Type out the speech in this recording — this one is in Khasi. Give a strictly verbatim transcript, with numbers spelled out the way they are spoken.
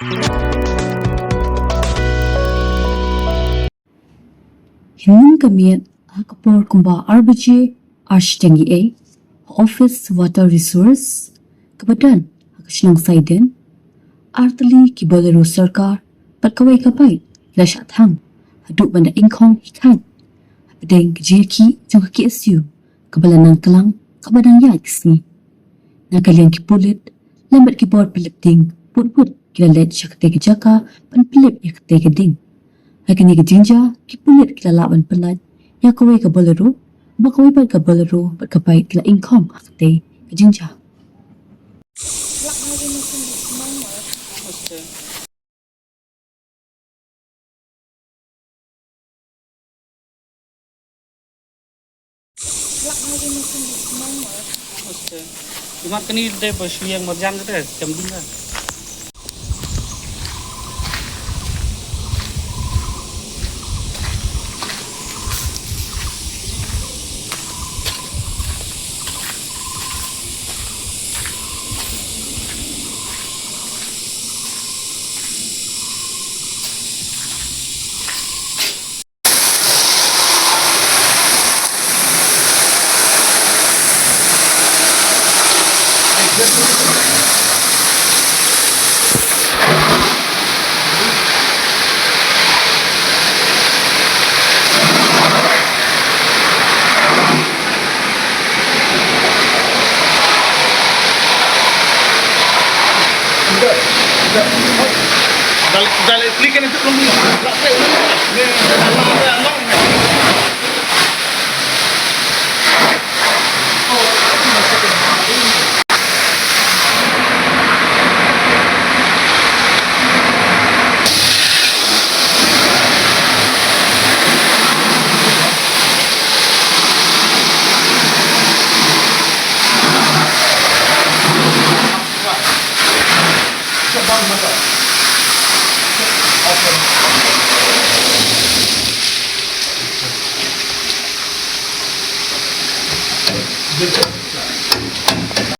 Hynnin ka miet ha ka por kumba ar baje ar shiteng eiei, ha office Water Resource kaba don ha ka shnong Saiden, ar tylli ki Bolero sorkar bad kawei ka bike ki la shah thang haduh ban da ingkhong hi khaid hapdeng ka jingïakhih jong ka K S U kaba la nang klang kaba dang ïaid ka sngi. Na ka liang ki pulit lem bad ki bor pynlip ding bud bud ki la leit sha katei ka jaka ban pynlip ïa katei ka ding. Ha kane ka jingjia ki pulit ki la lah ban pyllait ïa kawei ka Bolero, bad kawei pat ka Bolero bad ka bike ki la ingkhong ha katei ka jingjia. Imat kani de ba shu ïeng marjan kata, jam ding ka.